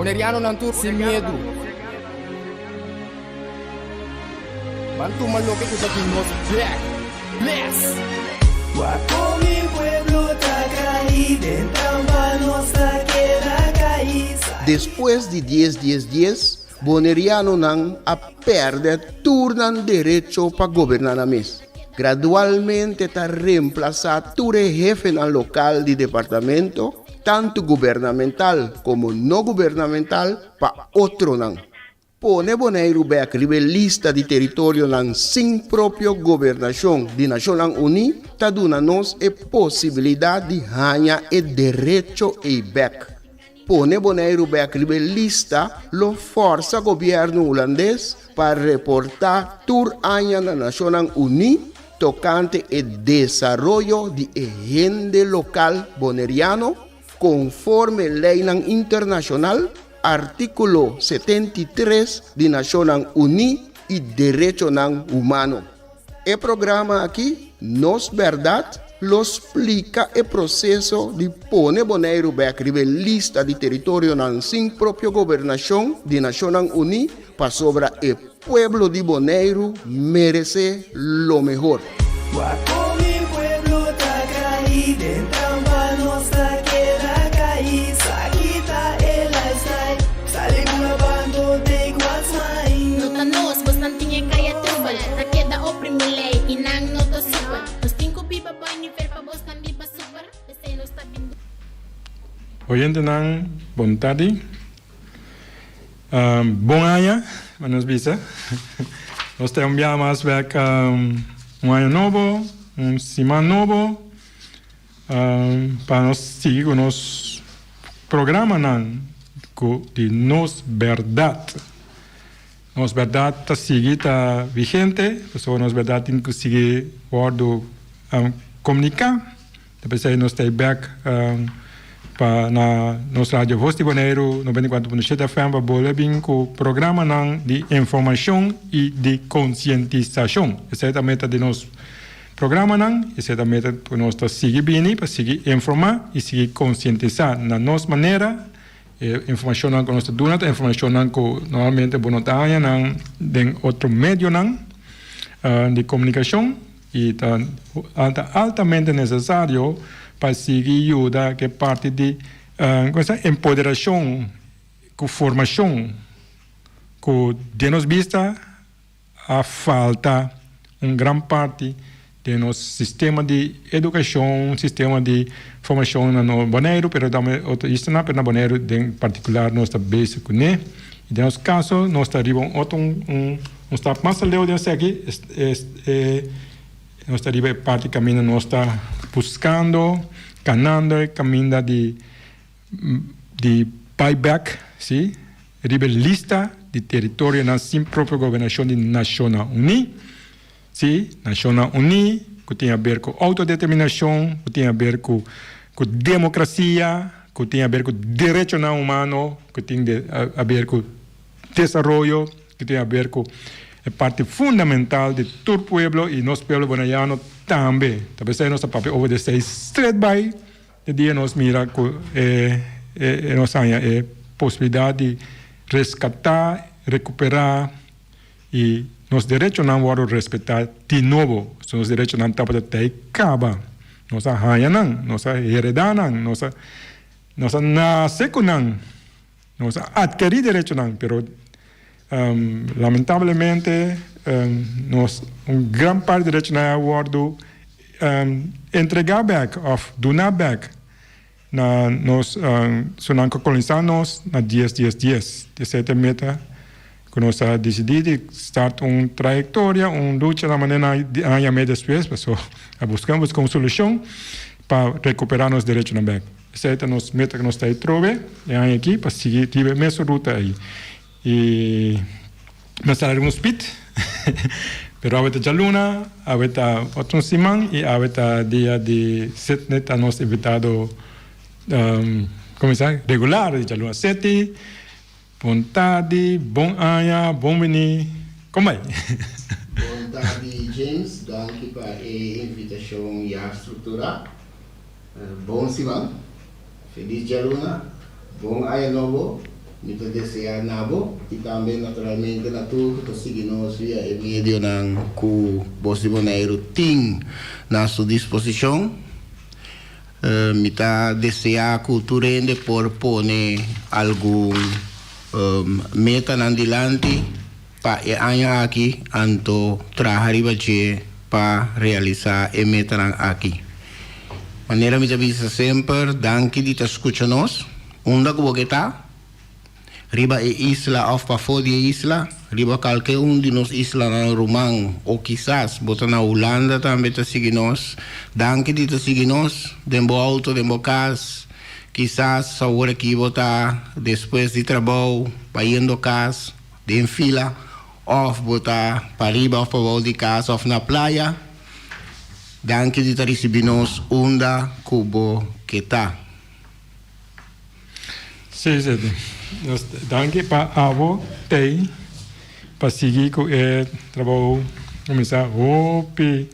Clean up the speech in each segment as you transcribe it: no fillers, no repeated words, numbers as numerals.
Bonerianonan tur sin miedu. Ban tuma loke ku ta di nos bek. Bless! Wak kon mi pueblo ta kai den trampa nos ta keda kai. Despues di dies dies dies, Bonerianonan a pèrdè tur nan derecho pa goberná nan mes. Gradualmente ta remplasá tur e hefenan lokal di departamento, tantu gubernamental komo no gubernamental, pa otronan. Pone Boneiru bèk riba e lista di teritorionan sin propio gobernashon di Nashonnan Uní ta duna nos e posibilidat di haña e derecho ei bèk. Pone Boneiru bèk riba e lista lo fòrsa gobièrnu hulandes pa reportá tur aña na Nashonnan Uní tokante e desaroyo di e hende lokal boneriano konforme leinan internashonal, artíkulo 73 di Nashonnan Uní i derechonan humano. E programa aki, Nos Bèrdat, lo splika e proseso di pone Boneiru bèk riba e lista di teritorionan sin propio gobernashon di Nashonnan Uní pasobra e pueblo di Boneiru meresé lo mehor. Wak kon mi pueblo ta kai den trampa nos ta keda kai sa kita e lifestyle sali bula bando take what's mine. No ta nos, bosnan tin e kaya trubel Ta keda oprimi lei i nan no ta supel Nos tin ku biba boi nivel pa bosnan biba super P'esei nos ta bin Oyentenan, bon tardi. Bon aña, pa nos bisa. Nos ta un biaha mas bek un aña nobo, un siman nobo, pa nos sigui ku nos programanan ku di Nos Bèrdat. Nos bèrdat ta sigui ta vigente, pasobra nos bèrdat tin ku sigui wòrdu komuniká. Ta p'esei nos ta e bèk pa na nos radio Voz di Boneiru 94.7 FM pa bolbe bin ku programanan di informashon i di konsientisashon. Esei ta meta di nos programanan, esei ta meta ku nos ta sigui bini pa sigui informá i sigui konsientisá na nos manera. E informashonnan ku nos ta duna ta informashonnan ku normalmente bo no ta haña nan den otro medionan di komunikashon. I ta ta altamente nesesario pa sigui yuda ku e parti di ku sa empoderashon ku formashon ku den nos bista a falta un gran parti den nos sistema di edukashon, sistema di formashon na no Boneiru pero tambe otro islanan pero na Boneiru den partikular nos ta bezig kuné. I den nos kaso nos ta riba un otro un un stap mas aleu den esaki e nos ta riba e parti kaminda nos ta buskando kanando e kaminda di di bai bek si riba e lista di teritorionan sin propio gobernashon di Nashonnan Uní si Nashonnan Uní ku tin aber ku outodeterminashon ku tin aber ku ku demokrasia ku tin aber ku derechonan humano ku tin aber ku desaroyo ku tin aber ku e parti fundamental di tur pueblo i nos pueblo bonaiano tambe. Ta p'esei nos ta papia over di esei stret bai e dia nos mira ku e nos haña e posibilidat di reskatá, rekuperá i nos derechonan wòrdu respetá di nobo. So nos derechonan tabata tei kaba. Nos a haña nan, nos a heredá nan, nos a nos a nase ku nan, nos a atkerí derechonan, pero lamentablemente nos un gran parti di derechonan a wòrdu entregá bèk òf duná bèk na nos sunan ku kolonisá nos na dies dies dies. Esei ta e meta ku nos a disidí di start un trayektoria, un lucha na manera di aña mei despues paso a buska buska un solushon pa rekuperá nos derechonan bèk. Esei ta nos meta ku nos ta trobe e aña aki pa sigui riba e mesun ruta ei. I nos ta riba un spit pero awe ta djaluna, awe ta otro un siman i awe ta dia di Sidney ta nos invitado como sa regular di djaluna. Seti, bon tardi, bon aña, bon bini, kon bai? Bon tardi James, danki pa e invitashon ya strukturá. Bon siman, felis djaluna, bon aña nobo. Mi ta deseá na bo i tambe naturalmente na tur ku ta sigui nos via e medionan ku Bos di Boneiru tin na su disposishon. Mi ta deseá ku tur hende por pone algun metanan dilanti pa e aña aki anto traha riba dje pa realisá e metanan aki. Manera mi ta bisa semper, danki di ta skucha nos. Unda ku bo ke ta, riba e isla òf pafó di e isla, riba kalke un di nos islanan ruman o kisas bo ta na Hulanda tambe ta sigui nos, danki di ta sigui nos den bo outo, den bo kas, kisas awor aki bo ta despues di trabou bayendo kas den fila òf bo ta pariba òf pabou di kas òf na playa, danki di ta risibi nos unda ku bo ke ta. Sí, sí. Nos danki pa abo tei pa sigui ku e trabou kuminsá hopi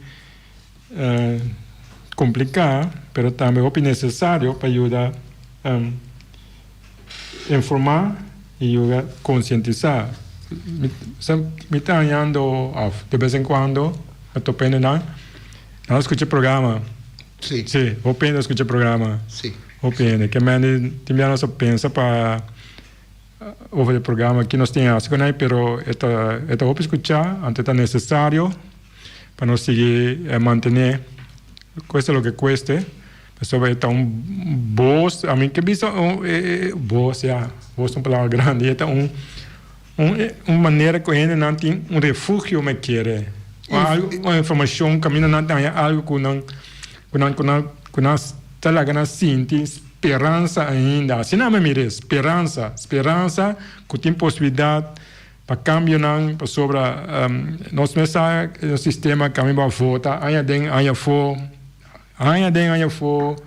kompliká pero tambe hopi nesesario pa yuda informá i yuda konsientisá. Mi ta hañando òf de bes en kuando mi topa hendenan nan a skucha e programa. Sí. Sí, hopi hende a skucha e programa. Sí. Hopi hende. Ke mende tin bia nos a pensa pa over e programa ki nos tin hasi ku nan, pero e ta e ta hopi skuchá, anto e ta nesesario pa nos sigui mantené kueste loke kueste, pasobra e ta un bos, ami ke bisa un bos ya, bos ta un palabra grandi, e ta un Un manera ku hendenan tin un refugio me kere. Algu, un informashon kaminda nan ta haña algu ku nan ku nan ku nan ku nan ta laga nan sinti speransa ainda. Asina mi mir'é, speransa, speransa ku tin posibilidat pa kambionan pasobra nos mes sa nos sistema kaminda bo a vota aña aden aña afó, aña aden aña afó,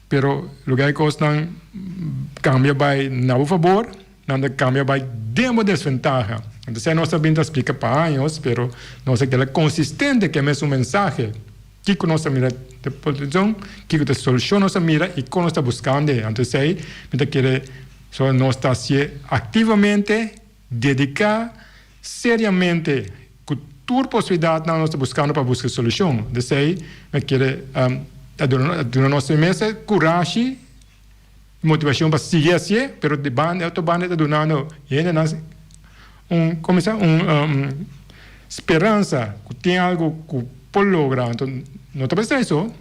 pero loke e kosnan kambia bai na bo fabor. Nan ta cambia bay den bo desventaha. Entonces nos a bin ta splica pa años, pero nos a keda consistente cu e mesun mensahe. Kico nos a mira den produccion, kico ta e solucion nos a mira y con nos ta buscando. Entonces esey mi ta kere so nos ta hacié activamente, dedica seriamente cu tur posibilidadnan nos ta buscando pa busca e solucion. Entonces esey mi kere a duna nos mes e curashi. Motivacion pa sigui hacié, pero di banda e otro banda e ta dunando hendenan un, como bisa, un speransa cu tin algo cu por logra. Anto no ta pensá eso,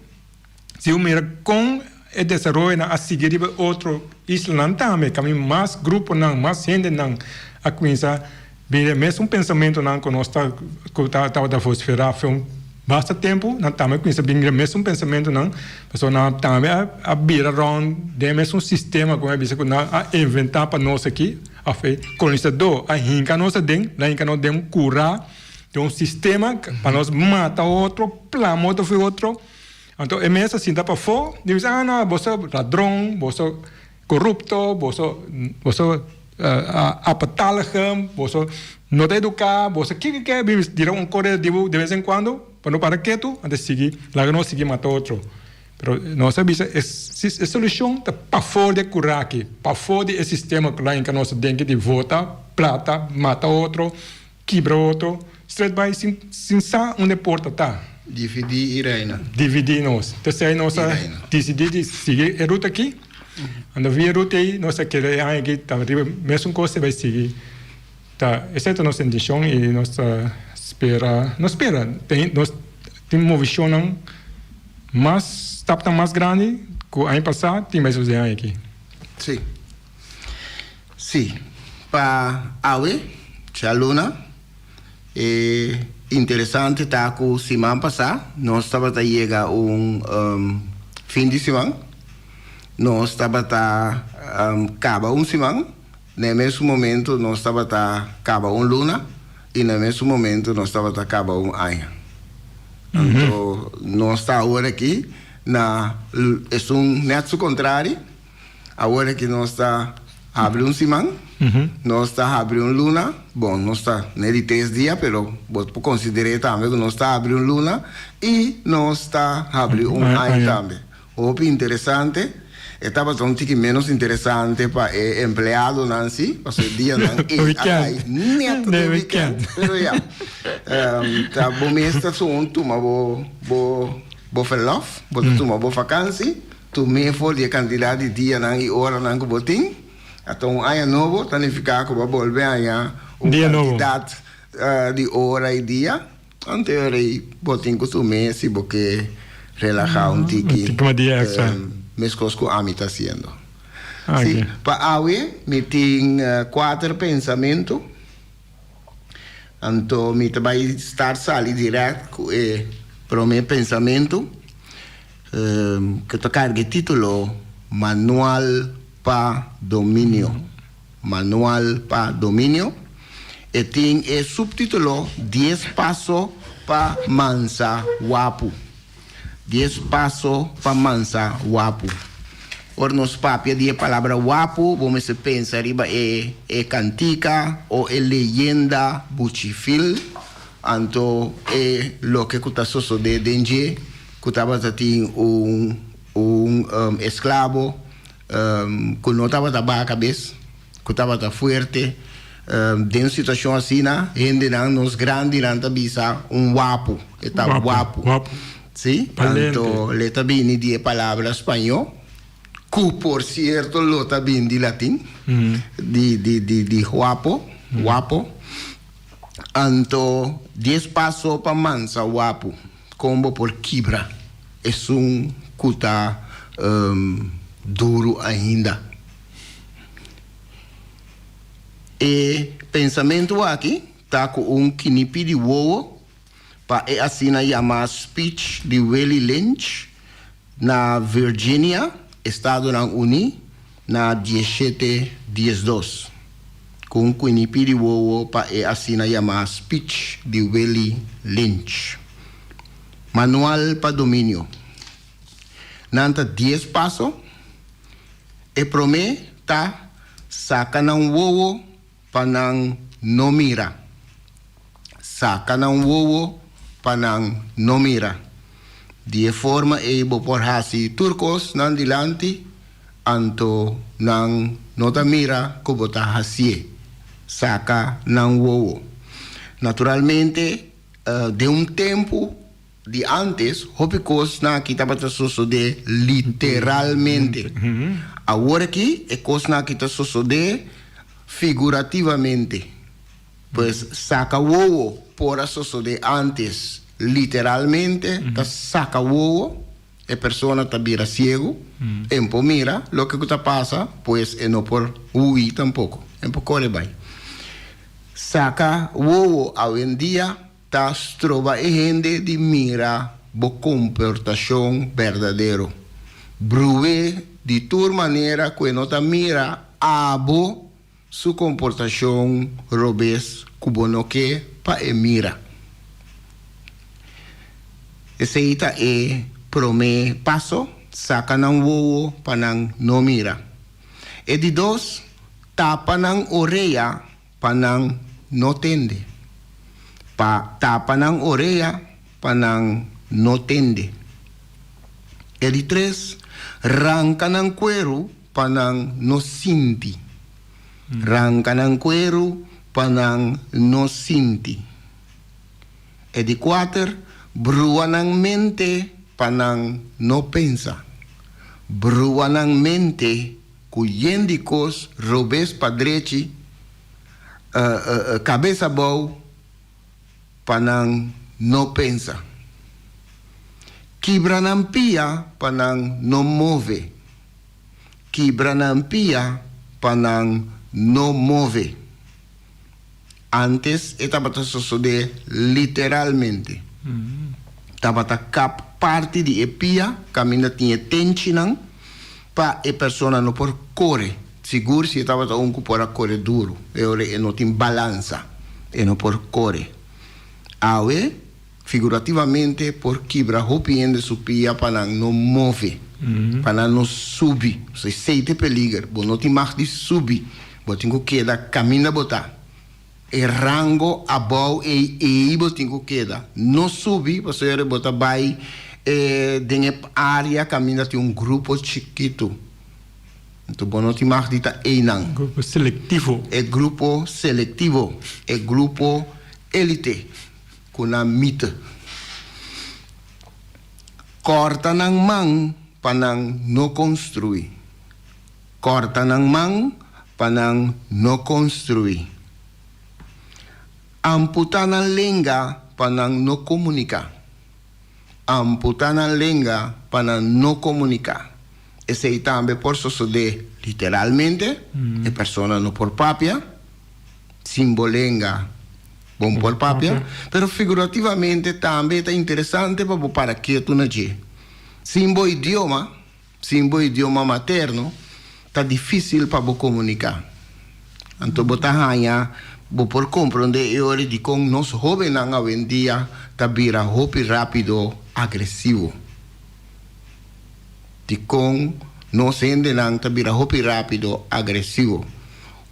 si bo mira con e desaroyonan a sigui riba e otro islanan tambe, caminda mas gruponan, mas hendenan a cuminsa Bira e mesun pensamentonan ku nos ta ku ta tabata vosferá fe un basta tempu, nan tambe a kuminsá bin e mesun pensamentonan, pasobra nan tambe a a bira rònt den e mesun sistema ku mi a bisa ku nan a inventá pa nos aki, òf e kolonisadó a hinka nos aden, nan a hinka nos den un kurá, den un sistema pa nos mata otro, plama otro for otro. Anto e mes a sinta pafó, di bisa, ah no, boso ladron, boso korupto, boso boso apatalige, boso no ta eduká, boso kiko ke bin tira un kore di bo de bes en kuando pa no para ketu, anto sigui laga nos sigui mata otro. Pero nos a bisa e e solushon ta pafó di e kura aki, pafó di e sistema ku lainka nos den di vota, plata, mata otro, kibra otro, stret bai sin sin sa unda e porta ta. Dividí i reina. Dividí nos. P'esei nos a disidí di sigui e ruta akí. Anda via e ruta ei nos a kere e aña akí ta riba mesun kos e bai sigui. Ta esei ta nos intenshon i nos ta spera, no spera, tin nos tin movishonnan mas, stapnan mas grandi ku aña pasá tin bai sosodé aña akí. Sí. Sí, pa awe, djaluna, e interesante ta ku siman pasá nos tabata yega un fin di siman, nos tabata kaba un siman, na e mesun momento nos tabata kaba un luna i na e mesun momento nos tabata kaba un aña. Anto nos ta awor aki na esun nèt su kontrari. Awor ki nos ta habri un siman, nos ta habri un luna, bon, nos ta ne di tres dia, pero bo por konsider'é tambe ku nos ta habri un luna i nos ta habri un aña tambe. Hopi interesante. E tabata un tiki ménos interesante pa e empleadonan sí, pasobra e dianan ei a kai nèt den wikènt. Pero ya, ta bo mes ta su un tuma bo bo bo verlòf, bo ta tuma bo fakansi, tum'é for di e kantidat di dianan i oranan ku bo tin. Ata un aña nobo ta nifiká ku bo a bolbe haña un kantidat di ora i dia. Anto e rei bo tin ku tum'é si bo ke relahá un tiki, meskos ku ami ta hasiendo. Sí, pa awe mi tin kuater pensamentu, anto mi ta bai start sali dirèkt ku e promé pensamentu, ku ta karga e título Manual pa Dominio. Manual pa Dominio. E tin e subtitulo Dies paso pa mansa wapu. Dies paso pa mansa wapu. Ora nos papia di e palabra wapu, bo mester pensa riba e e kantika o e leyenda Buchifil, anto e loke ku ta sosodé den dje, ku tabata tin un un esklabo Ku no tabata baha kabes, ku tabata fuerte. Den un situashon asina, hendenan, nos grandinan ta bisa un wapu, e ta wapu. Si, anto le ta bini di e palabra spañó, ku por sierto lo ta bini di latin, di di di di huapo, wapo. Anto dies paso pa mansa wapu. Kon bo por kibra esun ku ta duru ainda? E pensamentu aki ta ku un kinipi di wowo pa e asina yamá speech di Willie Lynch na Virginia, Estadonan Uní, na dieshete diesdos. Ku un kinipi di wowo pa e asina yamá speech di Willie Lynch. Manual pa dominio. Nan ta dies paso. E promé ta saka nan wowo pa nan no mira. Saka nan wowo pa nan no mira. Di e forma ei bo por hasi tur kos nan dilanti, anto nan no ta mira ku bo ta hasié. Saka nan wowo. Naturalmente, den un tempu di ántes, hopi kosnan aki tabata sosodé literalmente. Awor aki e kosnan aki ta sosodé figurativamente. Pues saka wowo por a sosodé ántes literalmente, ta saka wowo, e persona ta bira siegu, e no por mira loke ku ta pasa, pues e no por hui tampoko, e no por kore bai. Saka wowo awendia ta stroba e hende di mira bo komportashon berdadero. Bru'é di tur manera ku e no ta mira abo su komportashon robes ku bo no ke pa e mira. Esei ta e promé paso, saka nan wowo pa nan no mira. E di dos, tapa nan orea pa nan no tende. Pa tapa nan orea pa nan no tende. E di tres, ranka nan kueru pa nan no sinti. Ranka nan kueru pa nan no sinti. E di kuater, brua nan mente pa nan no pensa. Brua nan mente ku yen di kos robes pa drechi, kabes abou pa nan no pensa. Kibra nan pia pa nan no move. Kibra nan pia pa nan no move. Antes e tabata sosodé literalmente. Tabata kap parti di e pia kaminda tin e tenchinan pa e persona no por kore. Sigur si e tabata un ku por a kore duru, e ora e no tin balansa, e no por kore. Awe, figurativamente, por kibra hopi hende su pia pa nan no move, pa nan no subi. Pasobra esei ta e peliger, bo no tin mag di subi, bo tin ku keda kaminda bo ta. E rango abou ei, ei bo tin ku keda. No subi, pasobra bo ta bai den e área kaminda tin un grupo chikitu. Anto bo no tin mag di ta einan. Grupo selektivo. E grupo selektivo, e grupo elite ku nan mite. Kòrta nan man pa nan no konstruí. Kòrta nan man pa nan no konstruí. Amputá nan lenga pa nan no komuniká. Amputá nan lenga pa nan no komuniká. Esei tambe por sosodé literalmente, e persona no por papia, sin bo lenga bo no por papia, pero figurativamente tambe e ta interesante pa bo para ketu na dje. Sin bo idioma, sin bo idioma materno, ta difísil pa bo komuniká. Anto bo ta haña bo por komprondé e ora dikon nos hóbennan awendia ta bira hopi rápido agresivo. Dikon nos hendenan ta bira hopi rápido agresivo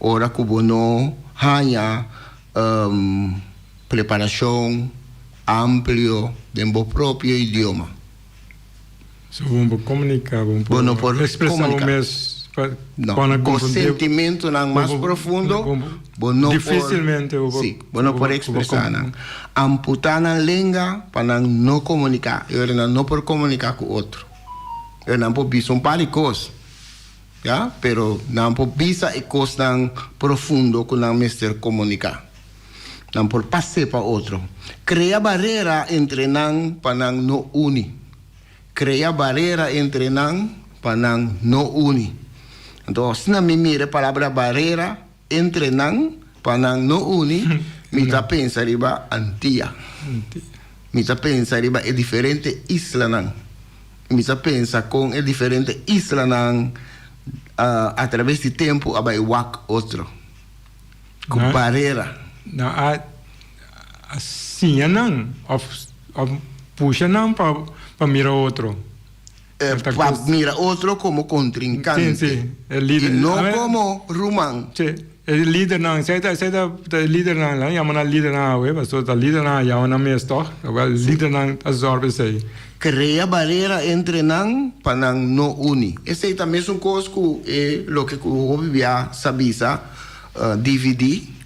ora ku bo no haña preparashon amplio den bo propio idioma? So bo no por komuniká, bo no por ekspresá bo mes pa nan komprondé. Bo sentimentunan mas profundo bo no por, Difisilmente bo por, sí, bo no por ekspresá nan. Amputá nan lenga pa nan no komuniká. E ora nan no por komuniká ku otro. E ora nan por bisa un par di kos, ya, pero nan por bisa e kosnan profundo ku nan mester komuniká. Nan por pas'é pa otro. Krea barera entre nan pa nan no uni. Krea barera entre nan pa nan no uni. Anto asina mi mira e palabra barera entre nan pa nan no uni, mi ta pensa riba Antia. Mi ta pensa riba e diferente islanan. Mi ta pensa kon e diferente islanan atraves di tempu a bai wak otro. Ku barera. Nan a siña nan òf pusha nan pa mira otro. Pa mira otro komo kontrinkante. Sí, sí. E lider. I no komo ruman. Sí. E lidernan, esei ta esei ta e lidernan, nan yama nan lidernan awe, pasobra ta lidernan a yama nan mes tòg. Awèl lidernan ta zòrg esei. Krea barera entre nan pa nan no uni. Esei ta mesun kos ku e loke ku hopi bia sa bisa dividí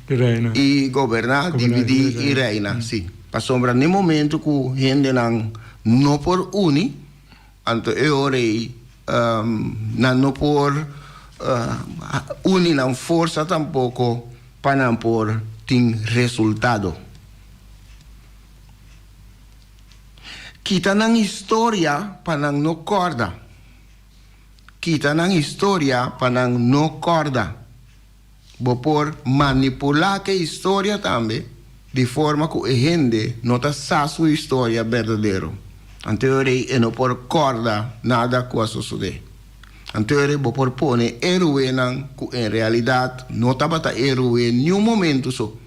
i goberná, dividí i reina. Sí. Pasobra n'e momento ku hendenan no por uni, anto e ora ei nan no por uni nan forsa tampoko pa nan por tin resultado. Kita nan historia pa nan no kòrda. Kita nan historia pa nan no kòrda. Bo por manipulá ke historia tambe di forma ku e hende no ta sa su historia berdadero. Anto e rei e no por kòrda nada ku a sosodé. Anto e rei bo por pone héroenan ku en realidat no tabata héroe niun momentu so.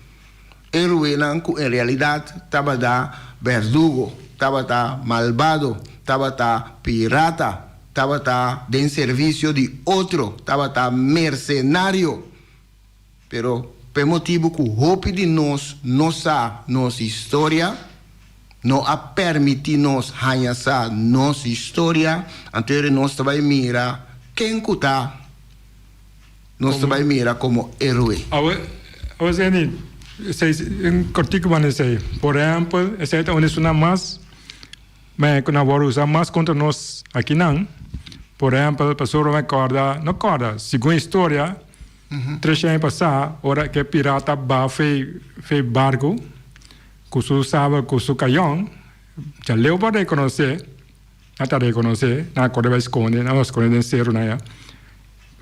Héroenan ku en realidat tabata berdugo, tabata malbado, tabata pirata, tabata den servisio di otro, tabata mersenario. Pero p'e motibu ku hopi di nos no sa nos historia, no a permití nos haña sa nos historia, anto eri nos ta bai mira ken ku ta. Nos ta bai mira komo héroe. Awe, awe esei esei un kortiku banda esei. Por ehèmpel, esei ta un esunnan mas me ku nan wòrdu usa mas kontra nos akinan. Por ehèmpel, pasobra mi kòrda, no kòrda, segun historia, tres aña pasá ora ku e pirata ba fei fei barku ku su sabel ku su kayon, djaleu por rekonosé. Nan ta rekonosé, nan a kore bai skonde, nan a skonde den serunan ya.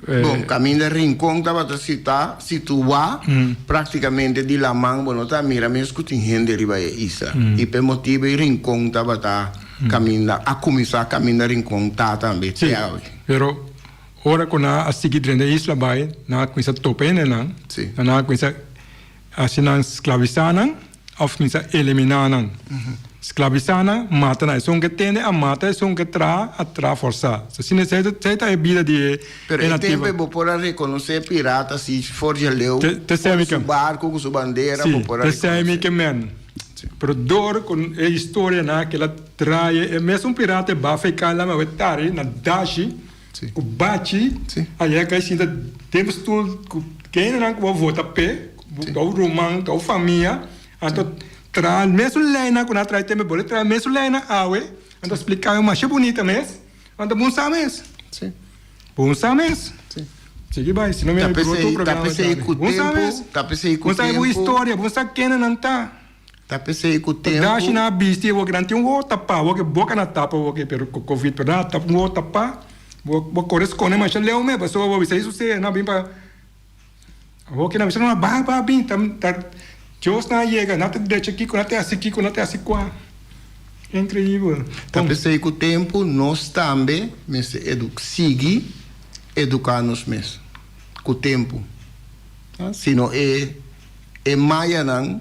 Bon, kaminda Rincon tabata sitá, situá, práktikamente di laman bo no ta mira mes ku tin hende riba e isla. I p'e motibu ei Rincon tabata kaminda, a kuminsá kaminda Rincon ta tambe te awe. Sí, pero ora ku nan a sigui drenta e isla bai, nan a kuminsá topa hendenan, nan a kuminsá hasi nan sklavisá nan. Of misa eliminá nan. Sklabisá nan, mata nan. Esun ke tende a mata, esun ke traha a traha forsá. So asina esei ta esei ta e bida di e Pero e nativo. tempu ei bo por a rekonosé pirata si for dje leu, Te te for mi su ke barku ku su bandera bo Sí, por a te sei mi rekonosé. ke men. Pero dor ku e historianan kila trae e mesun pirata e ba feká lama we tari na dashi. Ku bachi, aya kai sinta den stoel ku kendenan ku bo vota p'e, tou ruman, tou famia, anto traha mesun leinan ku nan a traha e tempu, bo lo traha mesun leinan awe, anto splika nan masha bunita mes, anto bo sa mes. Bo sa mes. Sigui bai, si no mi a otro programa tambe. Bo sa mes. Bo sa bo historia, bo sa kendenan ta. Ta p'esei ku tempu. Dashi nan a bisti awor nan tin un wowo tapá, awor ke boka na tapa awor ke pero ku covid pero nan a tapa un wowo tapá, bo bo kore skonde masha leu mes pasobra bo bisa esei nan a bin pa awor ke nan bisa no ba ba bin ta ta Dios nan a yega nan ta drecha kiko nan ta hasi kiko nan ta hasi kua inkreibel. Ta p'esei ku tempu nos tambe mester edu sigui eduká nos mes ku tempu sino e E mayanan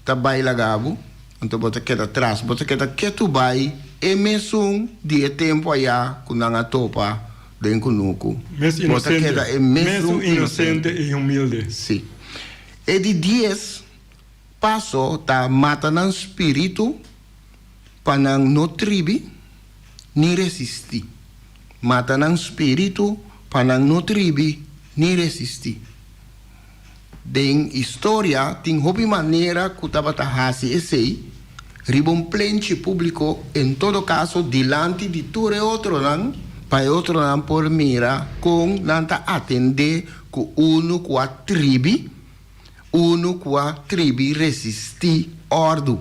ta bai laga bo, anto bo ta keda tras. Bo ta keda ketu bai e mesun di e tempu ayá ku nan a topa den kunuku. Mes Bo ta inosente, keda e mesun mesun inosente inosente. i humilde. Sí. E di dies paso ta mata nan spiritu pa nan no tribi ni resistí. Mata nan spiritu pa nan no tribi ni resistí. Den historia tin hopi manera ku tabata hasi esei riba un plenchi públiko, en todo kaso dilanti di tur e otronan, pa e otronan por mira kon nan ta atendé ku unu ku a tribi, unu ku a tribi resistí òrdu,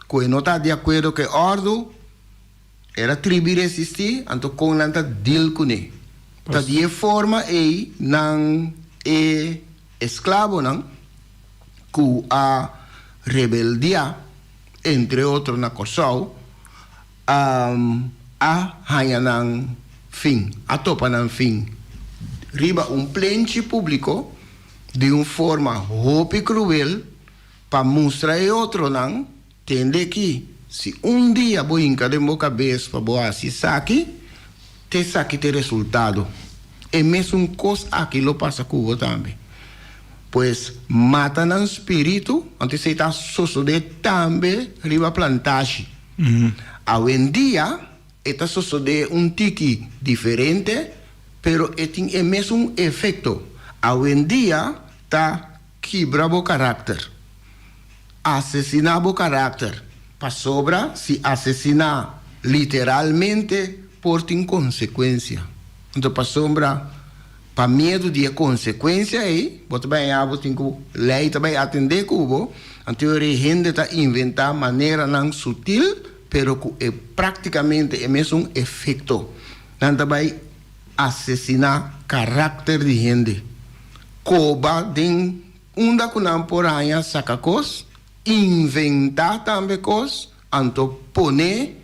ku e no ta di akuerdo ku e òrdu. El a tribi resistí, anto kon nan ta deal kuné? Ta di e forma ei nan e esklabonan ku a rebeldiá, entre otro na Kòrsou, a haña nan fin, a topa nan fin riba un plenchi públiko di un forma hopi kruel pa mustra e otronan. Tende ki, si un dia bo hinka den bo kabes pa bo hasi esaki, te esaki ta e resultado. E mesun kos aki lo pasa ku bo tambe. Pues, mata nan spiritu, anto esei ta sosodé tambe riba plantashi. Awendia e ta sosodé un tiki diferente, pero e tin e mesun efekto. Awendia ta Kibra bo karakter. Asesiná bo karakter, pasobra si asesiná literalmente por tin konsekuensia. Anto pasobra pa miedu di e konsekuensia ei, bo ta bai haña bo tin ku lei ta bai atendé ku bo, anto e hende ta inventá maneranan sutil pero ku e práktikamente e mesun efekto. Nan ta bai asesiná karakter di hende. Koba den unda ku nan por haña saka kos, inventá tambe kos, anto pone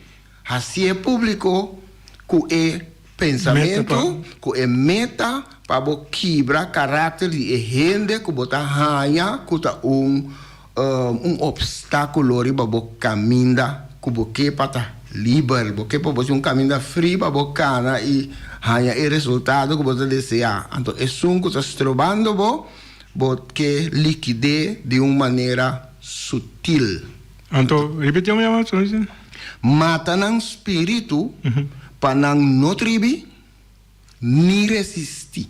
hasié públiko ku e pensamentu, ku e meta pa bo kibra karakter di e hende ku bo ta haña ku ta un un obstákulo riba bo kaminda ku bo ke pa ta liber, bo ke pa bo tin un kaminda fri pa bo kana i haña e resultado ku bo ta deseá. Anto esun ku ta strobando bo, bo ke likid'é di un manera sutil. Anto, ripití un biaha mas, Luis. Mata nan spiritu pa nan no tribi ni resistí.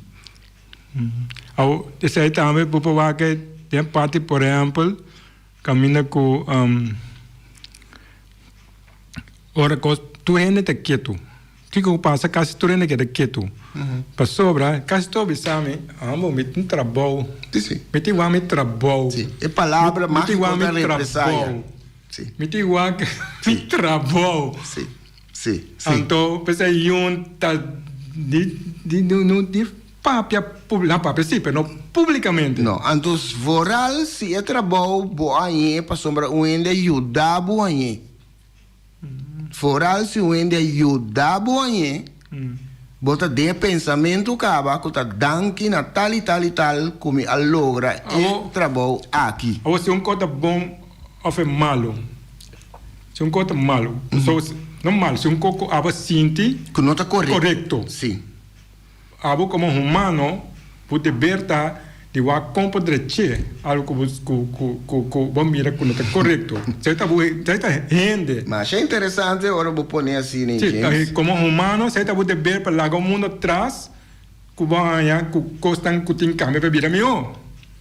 Awo, esei tambe bo por wak den parti, por ehèmpel, kaminda ku ora kos tur hende ta ketu. Kiko ku pasa? Kasi tur hende keda ketu. Pasobra kasi tur a bisa mi, amo, mi tin trabou. Mi tin wak mi trabou. E palabra mágiko ta represaya. Mi tin wak mi trabou. Anto p'esei yun ta di di no di papia pub nan papia si pero no publicamente. No, anto vooral si e trabou bo a hañ'é pasobra un hende a yuda bo hañ'é. Vooral si un hende a yuda bo hañ'é, bo ta den e pensamentu kaba ku ta danki na tal i tal i tal ku mi a logra e trabou aki. Awor si un kos ta bon òf e malu. Si un kos ta malu, so no malu, si un kos ku abo sinti Ku no ta korekto. korekto. Si. Abo komo humano bo deber ta. di wak kon por drech'é algu ku bo ku ku ku ku bo mira ku no ta korekto. Esei ta bo esei ta hende. Masha interesante ora bo pone asina, Sí, James. komo humano esei ta bo deber pa laga un mundu atras ku bo haña ku kosnan ku tin kambia pa bira mihó.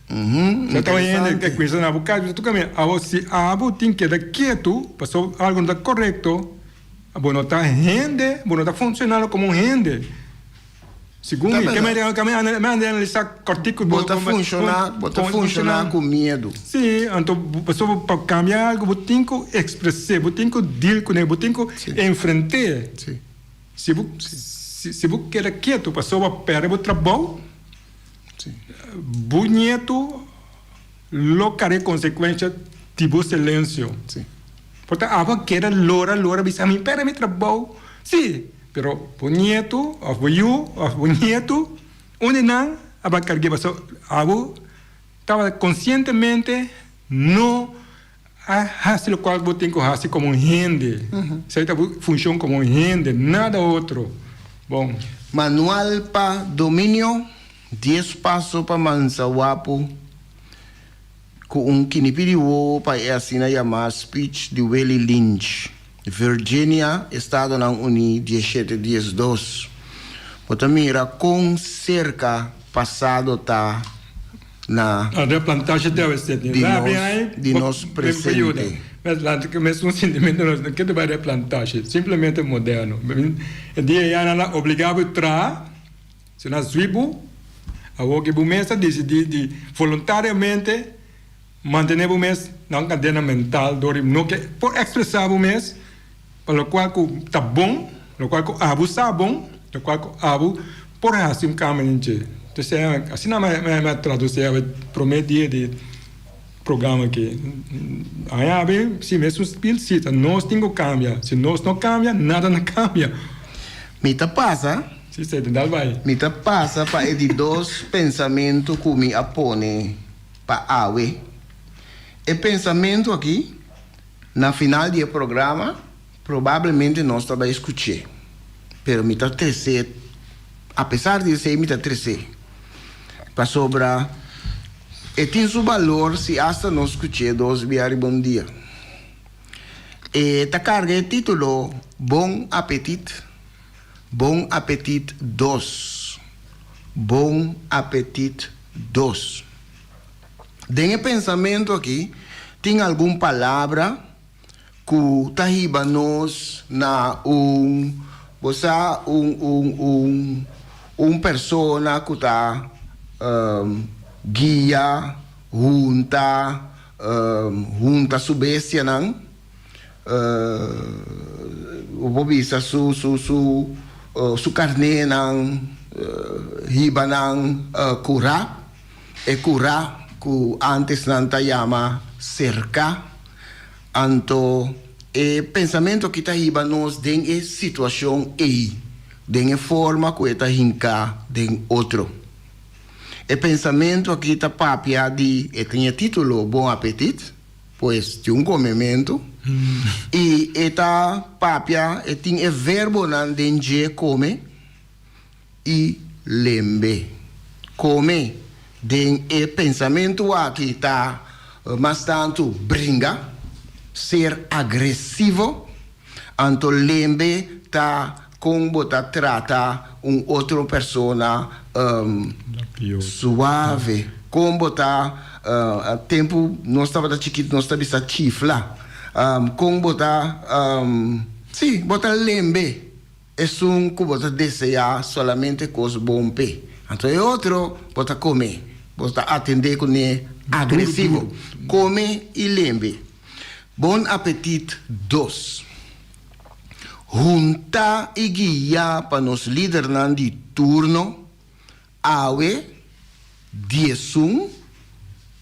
Esei ta un hende ke kuinsa na bo kas bisa tur kaminda. Awor si abo tin keda ketu pasobra algu no ta korekto, bo no ta hende, bo no ta funshonando komo un hende. Segun mi, ke mi ke mi analisá kòrtiku Bo ta funshoná, bo ta funshoná ku miedu. Sí, anto pasobra pa kambia algu bo tin ku ekspres'é, bo tin ku deal kuné, bo tin ku enfrent'é. Si bo si bo keda ketu pasobra bo pèrdè bo trabou, bo nietu lo kar'é konsekuensha di bo silensio. Por ta abo a keda lora lora bisa mi pèrdè mi trabou, sí. Pero bo nietu of bo yu of bo nietu, un di nan a bai karg'é pasobra abo tabata konsientemente no a hasi lokual bo tin ku hasi komo hende. Esei ta bo funshon komo hende, nada otro. Bon. Manual pa dominio, Dies paso pa mansa wapu ku un kinipi di wowo pa e asina yamá speech di Willie Lynch. Virginia, Estadonan Uní, dieshete diesdos. Bo ta mira kon serka pasado ta na di nos di nos presente. Mantené bo mes na un kadena mental dor di no ke por ekspresá bo mes pa lokual ku ta bon, lokual ku abo sa bon, lokual ku abo por hasi un kambio den dje. Entonces asina mi a tradusí awe promé dia di programa aki. Aña awe si mesun spil si ta nos tin ku kambia. Si nos no kambia nada no kambia. Mi ta pasa. Si sete dal bai. Mi ta pasa pa e di dos pensamentu ku mi a pone. Pa awe. E pensamentu aki, na final di e programa, probablemente nos ta bai skuch'é. Pero mi ta tres'é, apesar di esei mi ta tres'é. Pasobra e tin su balor si asta nos skuch'é dos bia riba un dia. E ta karga e título Bon Apetit, Bon Apetit dos, Bon Apetit dos. Den e pensamentu aki tin algun palabra ku ta hiba nos na un, bo sa, un un un un persona ku ta guia, hunta, hunta su bestianan, bo por bisa su su su su karnénan, hiba nan kurá. E kurá ku ántes nan ta yama serká. Anto e pensamentu aki ta hiba nos den e situashon ei, den e forma ku e ta hinká den otro. E pensamentu aki ta papia di, e tin e título Bon Apetit, pues di un komementu, i e ta papia, e tin e verbonan den dje kome. I lembe. Kome den e pensamentu aki ta mas tantu bringa, ser agresivo, anto lembe ta kon bo ta trata un otro persona suave, kon bo ta, tempu nos tabata chikitu nos ta bisa chifla, kon bo ta, si, bo ta lembe. Esun ku bo ta deseá solamente kos bon p'e. Anto e otro bo ta kome, bo ta atendé kuné agresivo. Kome i lembe. Bon apetit dos. Huntá i guiá pa nos lidernan di turno Awe, diesun,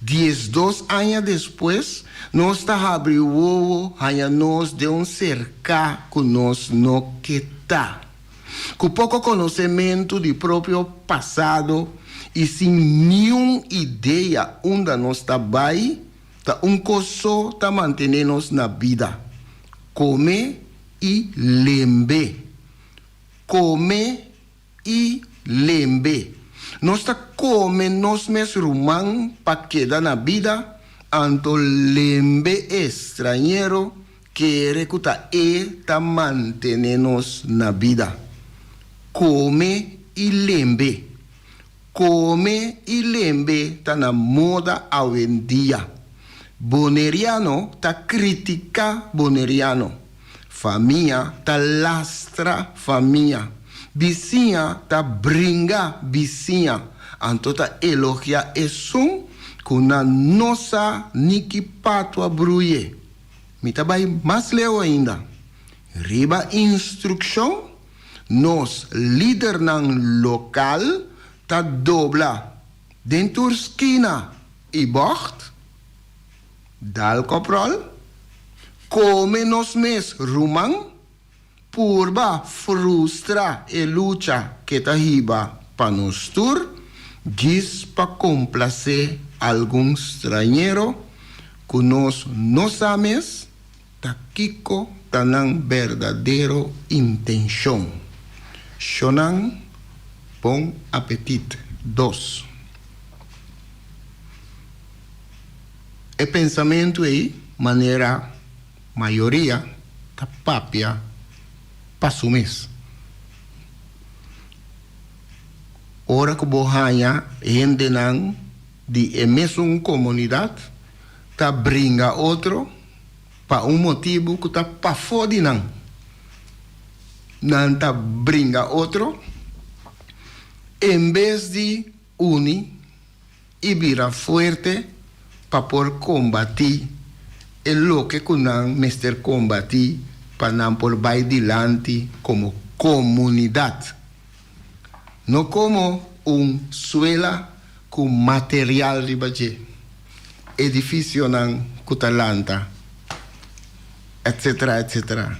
diesdos aña despues, nos ta habri wowo haña nos den un serká ku nos no ke ta. Ku poko konosementu di propio pasado i sin niun idea unda nos ta bai, ta un kos so ta mantené nos na bida, kome i lembe. Kome i lembe. Nos ta kome nos mes ruman pa keda na bida, anto lembe e strañero kere ku ta e ta mantené nos na bida. Kome i lembe. Kome i lembe ta na moda awendia. Boneriano ta kritiká boneriano. Famia ta lastra famia. Bisiña ta bringa bisiña. Anto ta elogiá esun ku nan no sa ni ki pato a bruye. Mi ta bai mas leu ainda. Riba instrukshon, nos lidernan lokal ta dobla den tur skina i bògt. Dal kòpròl, kome nos mes ruman, purba frustra e lucha ke ta hiba pa nos tur, djis pa komplasé algun strañero ku nos no sa mes ta kiko ta nan berdadero intenshon. Shonnan, bon apetit. Dos. E pensamentu ei, manera mayoria ta papia pa su mes. Ora ku bo haña hendenan di e mesun komunidat ta bringa otro pa un motibu ku ta pafó di nan, nan ta bringa otro en bes di uni i bira fuerte pa por kombatí e loke ku nan mester kombatí pa nan por bai dilanti komo komunidat, no komo un suela ku material riba dje, edifisionan ku ta lanta, etsetera, etsetera,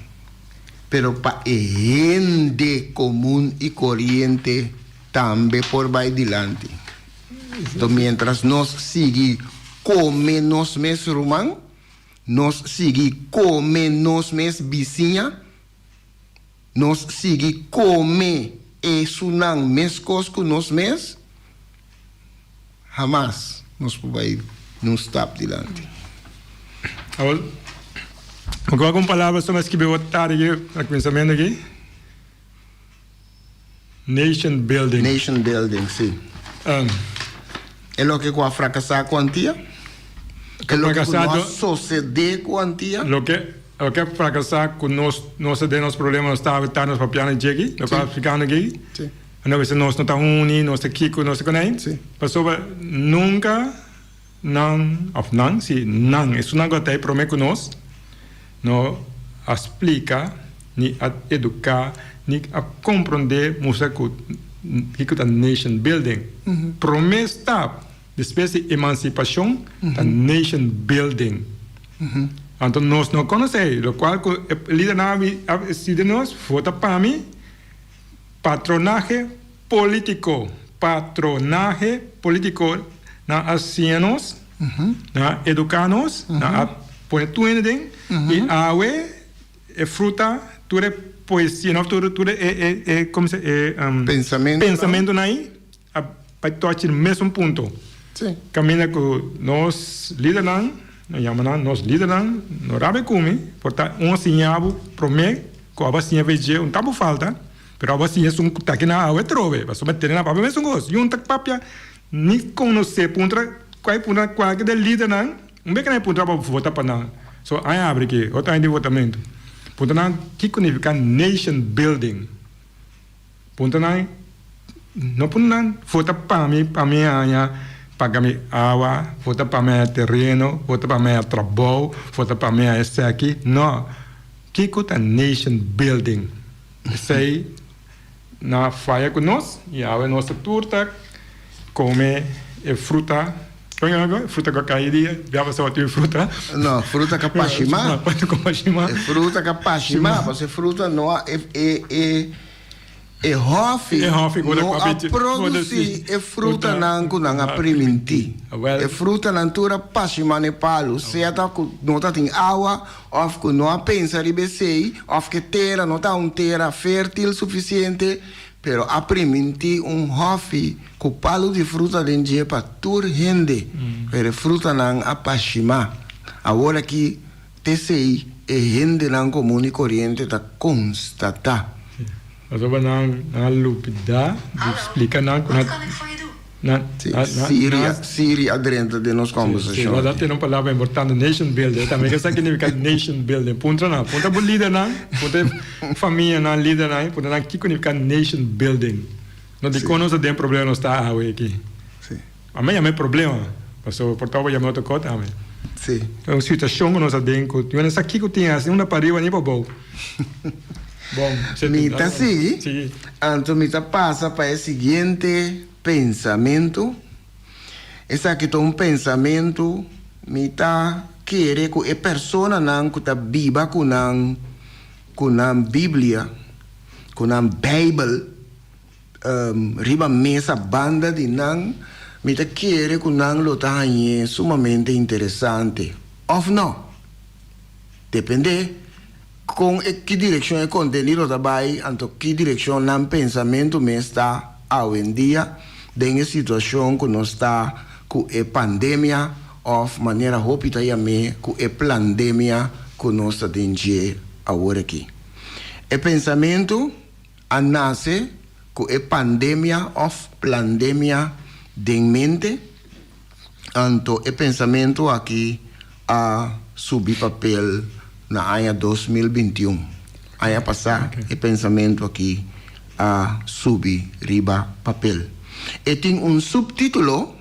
pero pa e hende komun i koriente tambe por bai dilanti. Enton mientras nos sigui come nos mes ruman, nos sigui come nos mes bisiña, nos sigui come esunnan mescos cu nos mes, hamas nos por bai nun stap dilanti. Awor, bo ke wak un palabra so mi a skibi bo tardi aki na kuminsamentu aki. Nation building. Nation building, si. E loke ku a frakasá ku Antia? E loke ku no a sosede ku Antia? Loke loke a frakasá ku nos nos ta den nos problema nos ta ta nos papiando djeki, loke a splikando aki. Si. Anto bisa nos no ta uni, nos ta kiko, nos ta konei. Si. Pasobra nunka nan, òf nan, si, nan, esunnan ku a ta ei promé ku nos, no a splika, ni a eduká, ni a komprondé mustra ku kiko ta nation building. Promé stap despues di emansipashon ta nation building. Anto nos no konosé, lokual ku e lidernan a sidi nos, vota pa mi, patronahe Politico, patronahe politico nan a siña nos, nan a educa nos, nan a pone tur hende den y awe e fruta tur e poesia no tur tur e e e como se e Pensamentonan. pensamentonan ahi a bai tochi e mesun punto. Sí. Caminda cu nos lidernan, nan yama nan nos lidernan, no rabia cu mi, por ta un a siña bo prome cu abo a siña vg un tabu falta. Pero abo a siña esun ku ta kina awe trobe, pasobra tene nan papia mesun kos. Yun ta papia ni konosé puntra kua e puntra kualke den lidernan, un beke nan e puntra pa vota pa nan. So aña abri aki, otro aña di votamentu. Puntra nan kiko nifiká nation building. Puntra nan, no puntra nan vota pa mi pa mi haña paga mi awa, vota pa mi haña tereno, vota pa mi haña trabou, vota pa mi haña esaki. No, kiko ta nation building? Esei na faya ku nos i awe nos ta tur ta kome e fruta, kon yama ku? Fruta ku a kai di bia pasó tin fruta. No, fruta ka pashima. Pashima. E fruta ka pashima, pasobra e fruta no a e e e e hòfi no a produsí e frutanan ku nan a primintí. E frutanan tur a pashima na e palu, sea ta ku no ta tin awa Of ku no a pensa riba esei, of ku e tera no ta un tera fértil sufisiente. Pero a primintí un hòfi ku palu di fruta den dje pa tur hende, pero e frutanan a pashimá. Awor aki t'esei e hendenan komun i koriente ta konstatá. Pasobra nan a lubidá di splika nan ku nan. Sí, Siri a drenta den nos kòmbersashon. Sí, sí, tene un palabra importante, nation building. Tambe ke sa ki nifiká nation building. Puntra nan, puntra bo lidernan, puntra e famianan, lidernan, puntra nan kiko nifiká nation building. No dikon nos ta den problema nos ta awe aki. Sí. Ami a yama e problema, pasobra por ta bo yama otro kos tambe. Sí. Ta un situashon ku nos ta den ku yo no sa kiko tin hasi, unda pariba ni pabou. Bon, Mi ta sigui. Sigui. Anto mi ta pasa pa e siguiente pensamentu. Esaki ta un pensamentu mi ta kere ku e personanan ku ta biba ku nan ku nan Biblia, ku nan Beibel riba mesa banda di nan, mi ta kere ku nan lo ta hañ'é sumamente interesante. Òf no? Dependé kon e ki direkshon e kontenido ta bai, anto ki direkshon nan pensamentu mes ta awendia den e situashon ku nos ta ku e pandemia òf manera hopi ta yam'é ku e plandemia ku nos ta den dje awor aki. E pensamentu a nase ku e pandemia òf plandemia den mente. Anto e pensamentu aki a subi papel na aña 2021. Aña pasá e pensamentu aki a subi riba papel. E tin un suptítulo,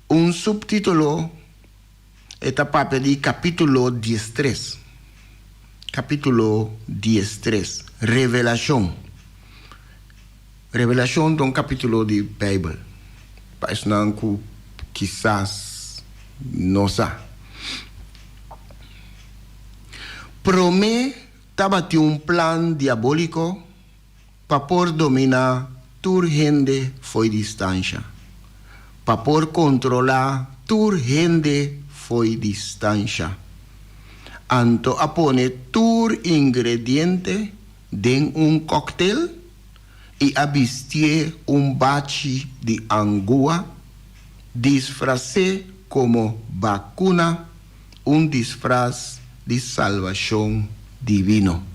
un suptítulo e ta papia di kapítulo diestres. Kapítulo diestres, Revelashon. Revelashon ta un kapítulo di Beibel pa esnan ku kisas no sa. Promé tabatin un plan diabóliko pa por dominá tur hende fo'i distansha, pa por kontrolá tur hende fo'i distansha. Anto a pone tur ingrediente den un kòktel i a bistié un bachi di angua, disfras'é komo bakuna, un disfras di salbashon divino.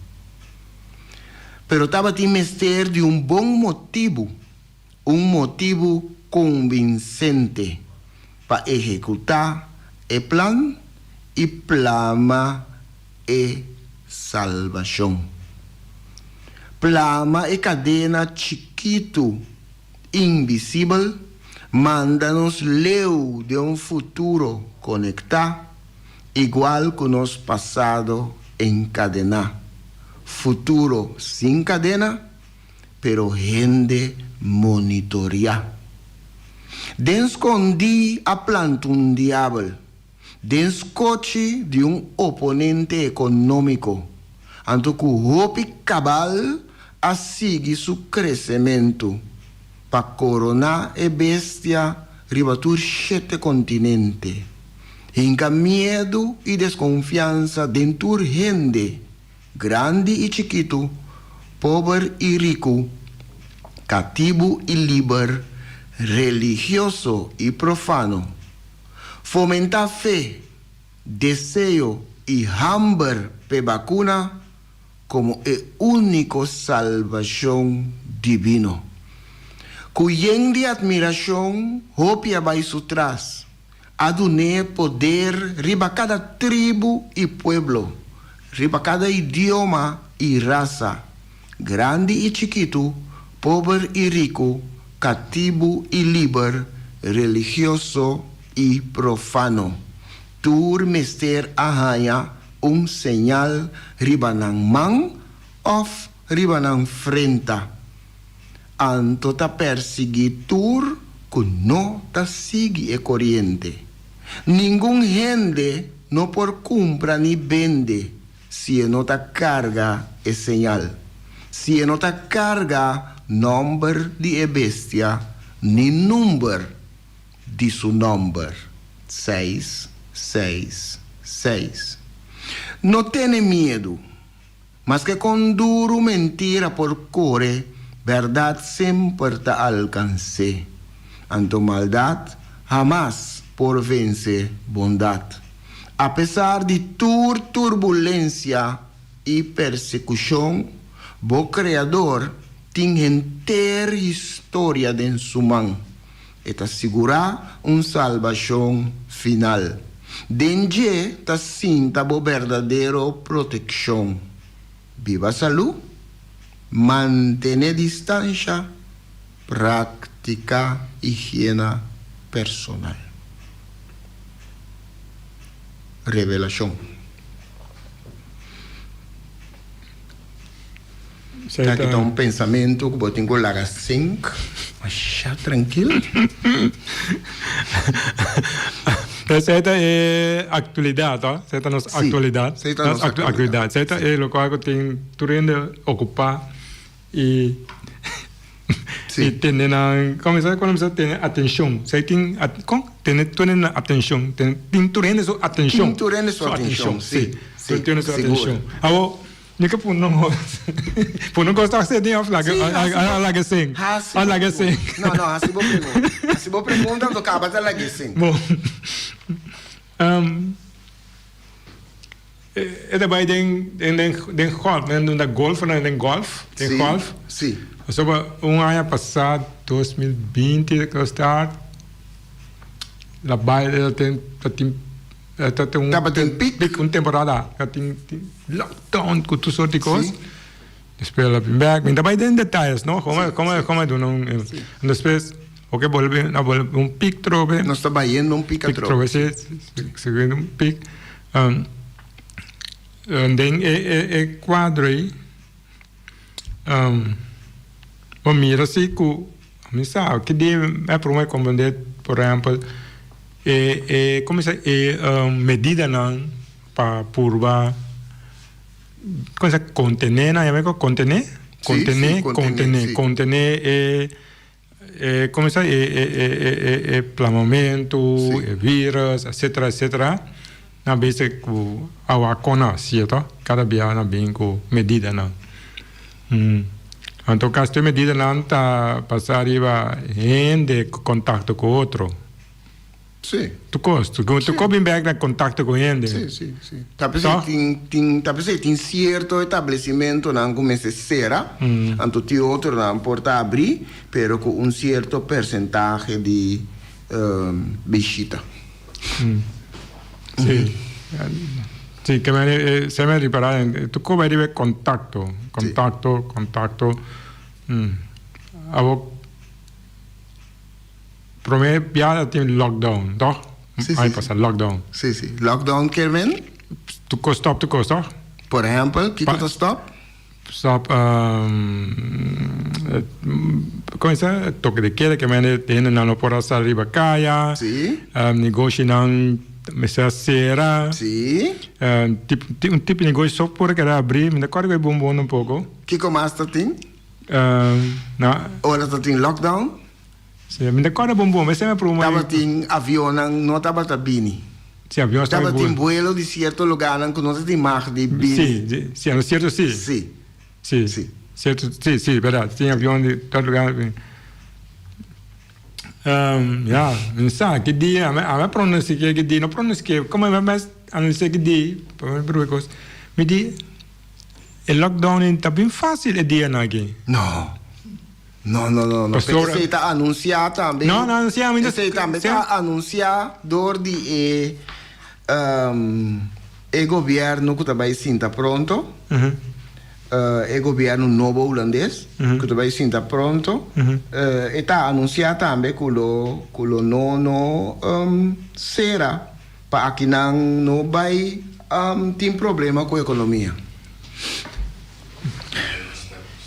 Pero tabatin mester di un bon motibu, un motibu konvinsente, pa ehekutá e plan i plama e salbashon. Plama e kadena chikitu invisibel manda nos leu den un futuro konektá igual ku nos pasado enkadená. Futuro sin kadena, pero hende monitoriá. Den skondí a planta un diabel. Den skochi di un oponente ekonómiko, anto ku hopi kabal a sigui su kresementu pa koroná e bestia riba tur shete kontinente, hinka miedu i deskonfiansa den tur hende, grandi i chikitu, pober i riku, katibu i liber, religioso i profano. Fomentá fe, deseo i hamber p'e bakuna komo e úniko salbashon dibino. Ku yen di atmirashon hopi a bai su tras, a dun'é poder riba kada tribu i pueblo, riba kada idioma i rasa, grandi i chikitu, pober i riku, katibu i liber, religioso i profano. Tur mester a haña un señal riba nan man òf riba nan frenta. Anto ta persiguí tur ku no ta sigui e koriente. Ningun hende no por kumpra ni bende si e no ta karga e señal, si e no ta karga nòmber di e bestia ni number di su nòmber, seis, seis, seis. No tene miedu, maske kon duru mentira por kore. Bèrdat semper ta alkans'é, anto maldat hamas por vense bondat. Apesar di tur turbulensia i persekushon, bo Kreador tin henter historia den su man. E ta sigurá un salbashon final. Den dje ta sinta bo berdadero protekshon. Biba salú, mantené distansha, praktiká higiena personal. Revelashon. Esaki ta un pensamentu ku bo tin ku laga sink masha trankil. Esei ta e aktualidat, ho? Esei ta nos aktualidat. Esei ta nos aktualidat. Esei ta e lokual ku tin tur hende okupá i i tene nan, komo sa komo sa tene atenshon. Esei tin kon? Tene tur hende nan atenshon. Tin tur hende su atenshon. Tin tur hende su atenshon, si. Tur hende su atenshon. Awor. Mi ke pun un kos. Pun un kos ta sedi of laga laga sin. Hasi. Laga sin. No, no, hasi bo pregunta. Hasi bo pregunta anto kaba ta laga sin. Bon. Um, e ta bai den den den den golf, den den golf, den golf, den golf. Si. Pasobra un aña pasá, 2020, ku start, la bai ta tin ta tin un Tabatin pik. Un temporada ta tin lockdown ku tur sort di kos. Despues a bin bek. Mi ta bai den detayes no. Komo komo komo duna un despues oke bolbe a bolbe un pik trobe. Nos ta bayendo un pik atrobe. Si siguiendo un pik. Den e e kuadro ei bo mira si ku mi sa ki dia mi a prome komprende por ehempel e e komo se e medidanan pa purba komo se kontené nan yama kontené kontené kontené kontené e e komo se e e e e plamamentu e virus etcetera etcetera nan bisa ku awa kona sierto kada bia nan bin ku medidanan anto kas tur medidanan ta pasa riba hende ku kontakto ku otro. Sí. Tur kos. Tur kos bin bek na kontakto ku hende. Sí, sí, sí. Ta p'esei tin, tin, ta p'esei tin sierto establesimentonan ku mester sera, anto tin otronan por ta abrí, pero ku un sierto persentahe di bishita. Sí. Sí, ke men se men ripará, tur kos bai riba e kontakto, kontakto, kontakto. Awor. Prome bia a tin lockdown, toch? Sí, sí. Aña pasa, lockdown. Sí, sí. Lockdown kier men? Tur kos stop, tur kos, toch? Por ehempel, kiko ta stop? Stop, kon esei? Toke de keda, ke men hendenan no por a sali riba kaya. Sí. Negoshinan mester a sera. Sí. Un tipo di negoshi so por a keda abri, mi ta kòrda ku e bon bon un poko. Kiko mas ta tin? Na. Ora ta tin lockdown? Si, mi ta kòrda bon bon, mester mi a pruma. Tabatin avionnan no tabata bini. Si, avion tabata Tabatin buelo di sierto lugarnan ku no tatin mag di bini. Si, si, ano sierto si. Si. Si. Si. Sierto, si, si, bèrdat. Tin avion di tur lugar. Ya, mi sa ki dia, ami a pronostiké ki dia, no pronostiké, komo mi a mes analisá ki dia, pa mi prueba e kos. Mi di, e lockdown ei ta bin fásil e dianan aki. No. No, no, no, no. Pastor. Esei ta anunsiá tambe. No, no anunsiá, mi ta. Esei tambe ta anunsiá dor di e e gobièrnu ku ta bai sinta pronto, e gobièrnu nobo hulandes ku ta bai sinta pronto, e ta anunsiá tambe ku lo ku lo no no sera pa akinan no bai tin problema ku ekonomia.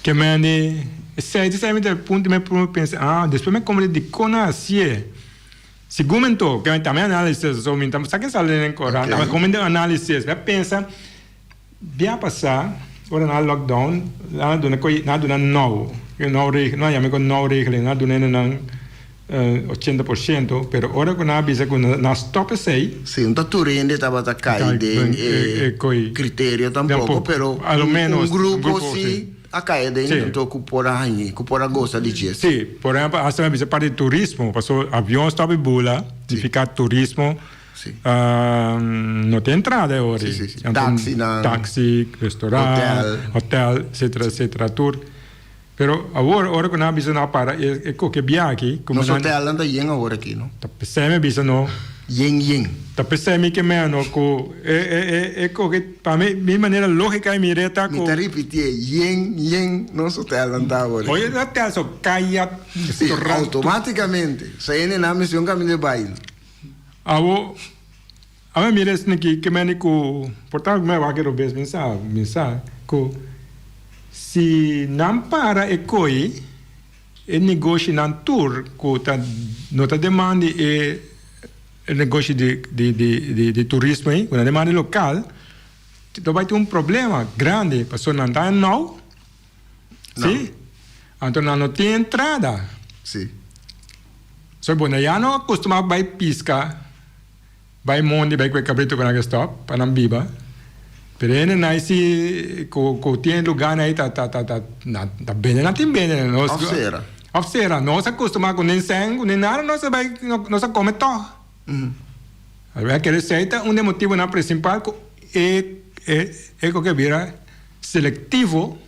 Ke men di esei ta esei mi ta punto mi prome pensa ah despues mi komprende dikon nan hasié segun mi anto ke mi tambe analisis so mi ta sa ke sali den koran Okay. mi den analisis mi a pensa bia pasa ora nan a lockdown nan a duna koi nan a duna nou nou regel nan a yama e nou regeling nan a duna nan 80% pero ora ku nan a bisa ku nan a stop esei. Sí, no ta tur hende tabata kai den e e kriterio tampoco, pero a lo menos un grupo sí. A kai aden anto ku por a hañ'é, ku por a gosa di dje. Sí, por ehèmpel asta mi a bisa parti di turismo, pasobra avion stòp di bula, nifiká turismo no tin entrada e ora ei. Taxinan, Taxi, restaurant, hotel, etcetera, etcetera, tur. Pero awor ora ku nan a bisa nan a para e koke biaha aki. Nos hotelnan ta yen awor aki, no? Ta p'esei mi a bisa no. Yen yen. Ta p'esei mi ke meno ku e e e e koke pa mi mi manera lógika i mir'é ta ku. Mi ta ripitié, yen yen nos hotelnan ta awor aki. Oye hotel so kaya, restaurant. Si, outomátikamente. Sa hende nan mester un kaminda di bai. Awor a mi mira esaki ki ke meni ku por ta mi a wak e robes mi sa mi sa ku si nan para e koi. E negoshinan tur ku ta no ta demanda e negoshi di turismo ei, ku ta demanda lokal, lo bai tin un problema grandi pasobra nan ta nou, si, anto nan no tin entrada. Si. So bo ya no a kustumá bai piska. Bai mondi bai ku e kabritu ku nan ke stòp pa nan biba. Pero hende nan si ku ku tin e lugánan ei ta ta ta ta ta bende nan tin bende. Nos Òf sera. Òf sera. Nos a kustumá ku nin sèn ku nin nada nos a bai nos a kome tòg. A kere esei ta un di e motibunan prinsipal ku e e e ku ke bira selektivo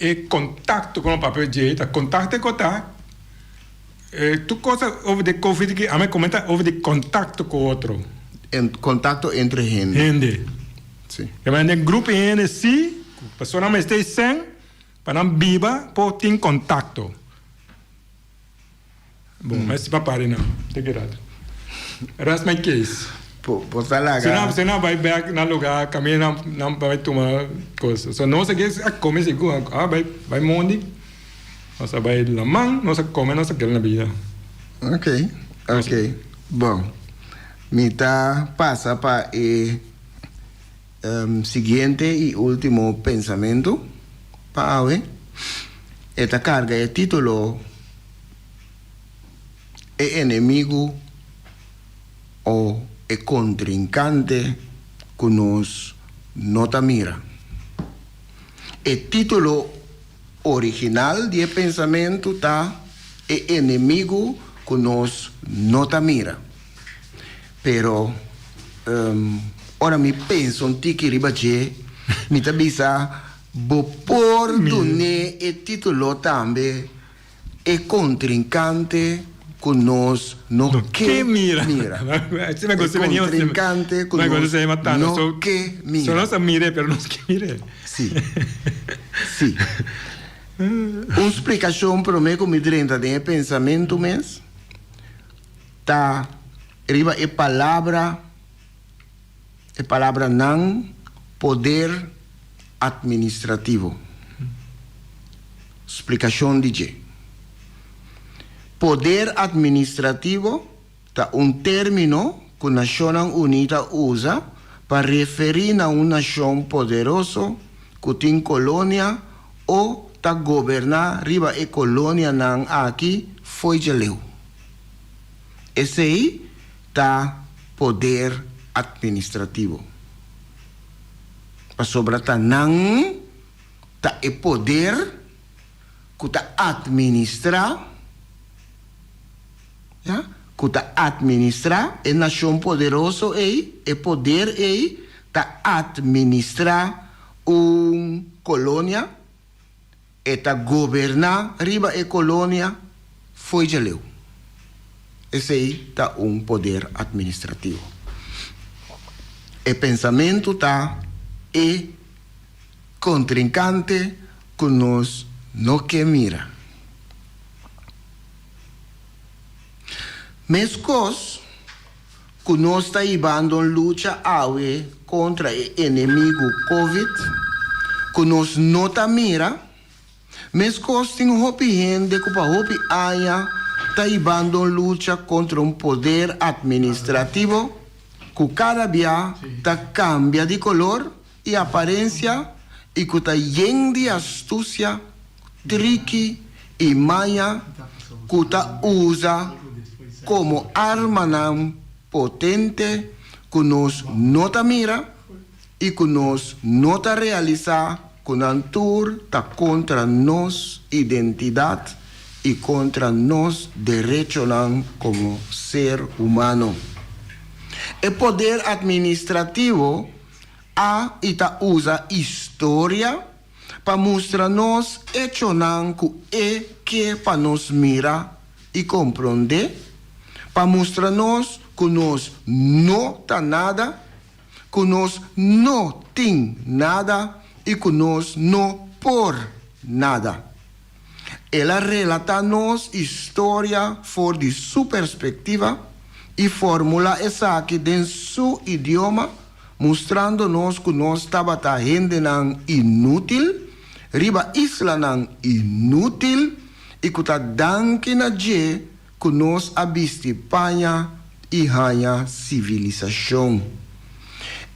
E contacto como papia dje ta contacto e cota e tur cosa over di covid aki ami a comenta over di contacto cu otro. En contacto entre hende. Hende. Si. Ke men den grupo hende si cu persona mester sen pa nan biba por tin contacto. Bon, mester pa pari nan. Te ki rato. Rest my case. Bo, bo ta laga. Si nan, si nan bai bek na lugar kaminda nan, nan bai tuma kos. So nos aki a kome sigur. A bai, bai mondi, nos a bai laman, nos a kome, nos a keda na bida. Ok, ok. Bon. Mi ta pasa pa e siguiente i ultimo pensamentu pa awe. E ta karga e título E enemigu o e kontrinkante ku nos no ta mira. E título original di e pensamentu ta E enemigu ku nos no ta mira. Pero ora mi pensa un tiki riba dje, mi ta bisa, Bo por dun'é e título tambe E kontrinkante ku nos no ke mira. E kontrinkante ku nos no ke mira. Sí, sí. Un splikashon promé ku mi drenta den e pensamentu mes ta riba e palabra. E palabranan poder atministrativo. Splikashon di dje. Poder atministrativo ta un término ku Nashonnan Uní ta usa pa referí na un nashon poderoso ku tin kolonia o ta goberná riba e kolonianan aki fo'i dje leu. Esei ta poder administrativo, pasobra ta nan ta e poder ku ta administrá, ya, ku ta administrá e nashon poderoso ei, e poder ei ta administrá un kolonia, E ta goberná riba e kolonia fo'i djaleu. Esei ta un poder atministrativo. E pensamentu ta e kontrinkante ku nos no ke mira. Meskos ku nos ta hibando un lucha awe kontra e enemigu Covid, ku nos no ta mira, meskos tin hopi hende ku pa hopi aña ta hibando un lucha kontra un poder atministrativo ku kada bia ta kambia di kolor i aparensia i ku ta yen di astusia, triki i maña ku ta usa komo armanan potente ku nos no ta mira i ku nos no ta realisá. ku nan tur ta kontra nos identidat i kontra nos derechonan komo ser humano. E poder atministrativo a i ta usa historia pa mustra nos echonan ku e ke pa nos mira i komprondé, pa mustra nos ku nos no ta nada, ku nos no tin nada i ku nos no por nada. El a relatá nos historia for di su perspektiva i formulá esaki den su idioma, mustrando nos ku nos tabata hendenan inútil riba islanan inútil i ku ta danki na dje ku nos a bisti paña i haña sivilisashon.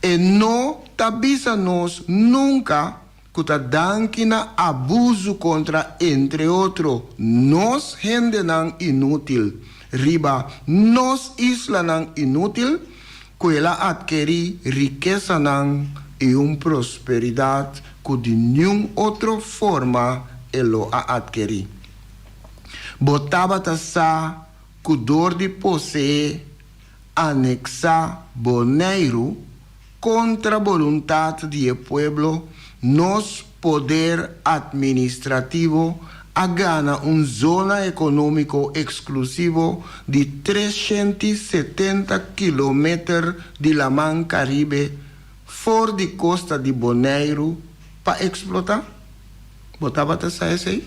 E no ta bisa nos nunka ku ta danki na abusu kontra entre otro nos hendenan inútil riba nos islanan inútil ku el a atkerí rikesanan i un prosperidat ku di niun otro forma e lo a atkerí. Bo tabata sa ku dor di poseé aneksá Boneiru kontra boluntat di e pueblo, nos poder atministrativo a gana un zona ekonómiko eksklusivo di 370 kilometer di Laman Karibe for di kosta di Boneiru pa eksplotá? Bo tabata sa esei?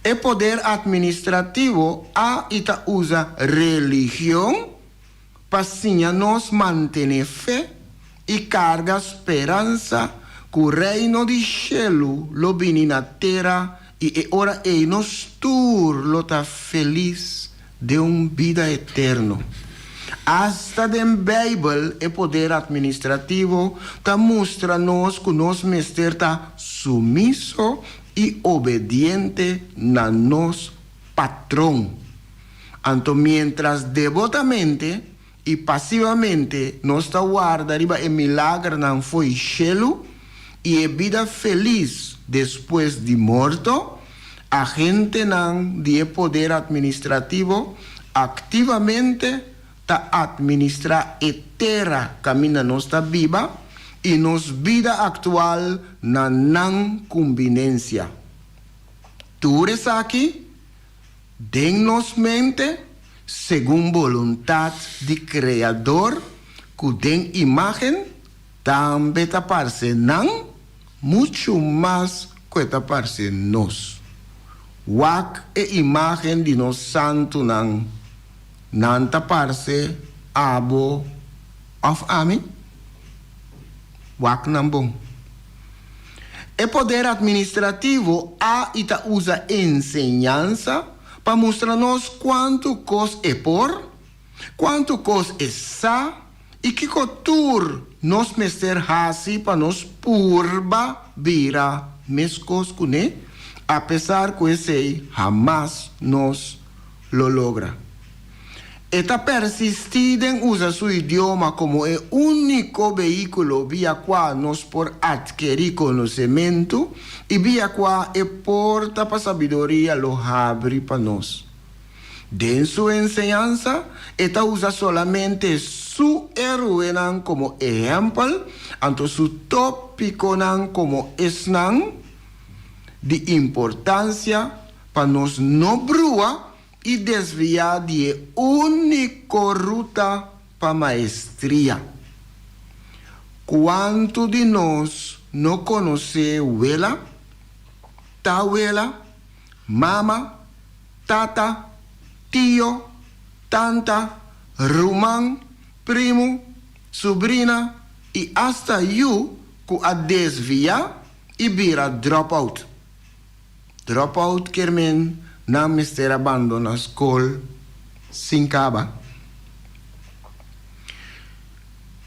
E poder atministrativo a i ta usa religion pa siña nos mantené fe i karga speransa ku Reino di shelu lo bini na tera i e ora ei nos tur lo ta felis den un bida eterno. Asta den Beibel e poder atministrativo ta mustra nos ku nos mester ta sumiso i obediente na nos patron. Anto miéntras debotamente i pasivamente nos ta warda riba e milagernan fo'i shelu i e bida felis despues di morto, agentenan di e poder atministrativo aktivamente ta atministrá e tera kaminda nos ta biba i nos bida aktual na nan kumbinensia. Tur esaki Den nos mente, segun boluntat di Kreador, ku den imágen tambe ta parse nan muchu mas ku e ta parse nos. Wak e imágen di nos santunan, nan ta parse abo òf ami? Wak nan bon. E poder atministrativo a i ta usa enseñansa pa mustra nos kuantu kos e por, kuantu kos e sa i kiko tur nos mester hasi pa nos purba bira meskos kuné, apesar ku esei hamas nos lo logra. E ta persistí den usa su idioma komo e úniko vehíkulo via kua nos por atkerí konosementu i via kua e porta pa sabiduria lo habri pa nos. Den su enseñansa, e ta usa solamente su héroenan komo ehèmpel, anto su tópikonan komo esnan di importansia pa nos no brua i desviá di e úniko ruta pa maestria. Kuantu di nos no konosé wela, tawela, mama, tata, tio, tanta, ruman, primu, subrina i asta yu ku a desviá i bira drop-out? Drop out kier men nan mester a bandona skol sin kaba.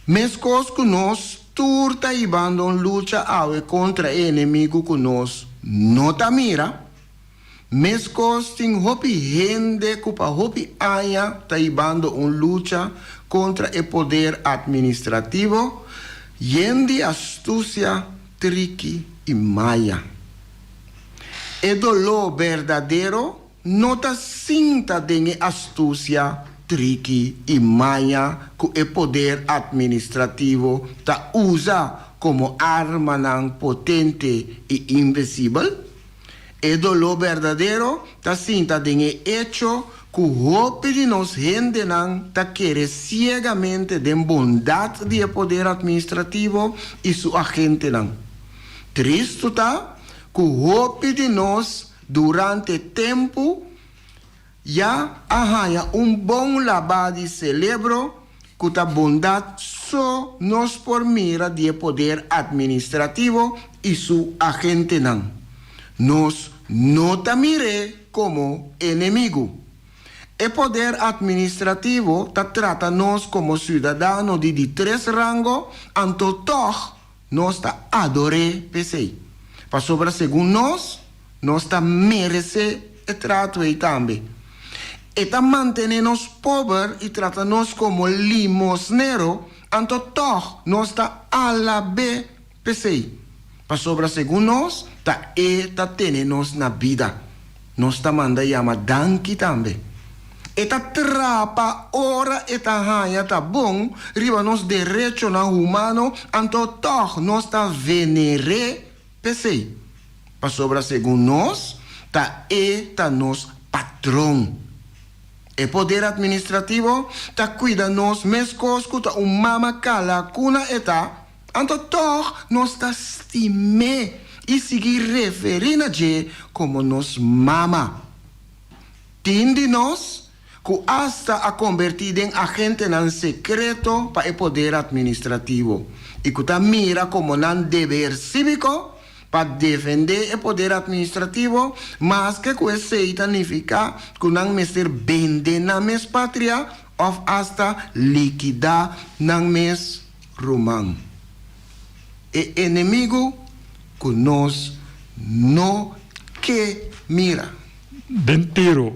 Meskos ku nos tur ta hibando un lucha awe kontra e enemigu ku nos no ta mira, meskos tin hopi hende ku pa hopi aña ta hibando un lucha kontra e poder atministrativo yen di astusia, triki. i maya. E doló berdadero no ta sinta den e astusia, triki i maña ku e poder atministrativo ta usa komo armanan potente i invisibel. E doló berdadero ta sinta den e echo ku hopi di nos hendenan ta kere siegamente den bondat di e poder atministrativo i su agentenan. Tristu ta ku hopi di nos durante tempu ya a haña un bon labá di selebro ku ta bondat so nos por mira di e poder atministrativo i su agentenan. Nos no ta mir'é komo enemigu. E poder atministrativo ta trata nos komo siudadano di di tres rango, anto tòg nos ta ador'é p'esei. Pasobra segun nos, Nos ta meresé e trato ei tambe. E ta mantené nos pober i trata nos komo limosnero, anto tòg nos ta alab'é p'esei, pasobra segun nos ta e ta tene nos na bida. Nos ta manda yama danki tambe. E ta trapa ora e ta haña ta bon riba nos derechonan humano, anto tòg nos ta vener'é P'esei, pasobra segun nos, ta e ta nos patron. E poder administrativo ta kuida nos meskos ku ta un mama kala kuna e ta, anto tòg nos ta stim'é i sigui referí na dje komo nos mama. Tin di nos ku asta a kombertí den agentenan sekreto pa e poder atministrativo i ku ta mira komo nan deber síviko pa defendé e poder atministrativo, maske ku esei ta nifiká ku nan mester bende nan mes patria òf asta likidá nan mes ruman. E enemigu ku nos no ke mira. Den tiro.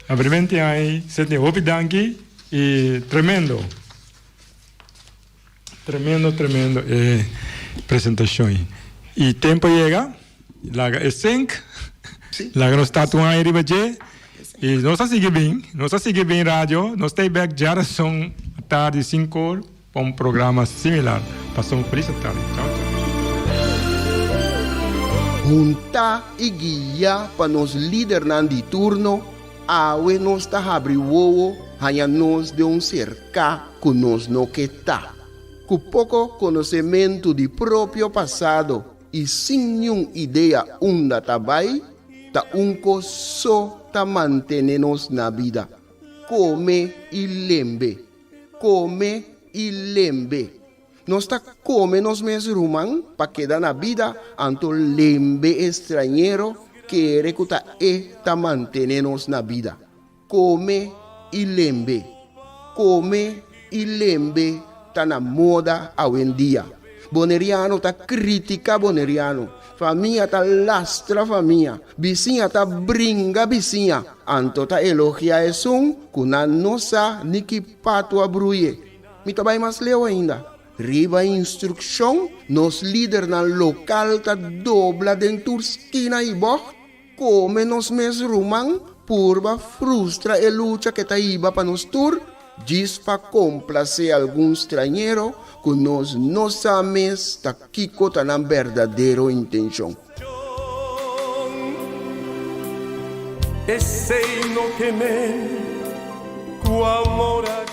Abrimente ai Sidney hopi danki y tremendo. Tremendo tremendo e presentacion. Y tempo a yega laga e sink laga nos tatua ai riba dje y nos a sigui bin nos a sigui bin radio nos ta bek djarason tardi sinkor. Pa un programa similar. Pasa un felis tardi. Chao chao. Huntá i guiá pa nos lidernan di turno, awe nos ta habri wowo haña nos den un serká ku nos no ke ta. Ku poko konosementu di propio pasado i sin niun idea unda ta bai, ta un kos so ta mantené nos na bida, kome i lembe. Kome i lembe. Nos ta kome nos mes ruman pa keda na bida, anto lembe e strañero kere ku ta e ta mantene nos na bida. Kome i lembe. Kome i lembe ta na moda awendia. Boneriano ta kritika boneriano. Famia ta lastra famia, bisiña ta bringa bisiña, anto ta elogia esun ku nan no sa ni ki patu a bruye. Mi ta bai mas leu ainda. Riba instrukshon, nos lidernan lokal ta dobla den tur skina i bògt, kome nos mes ruman, purba frustra e lucha ke ta hiba pa nos tur, djis pa komplasé algun strañero ku nos no sa mes ta kiko ta nan berdadero intenshon. Esei no ke men ku amor a.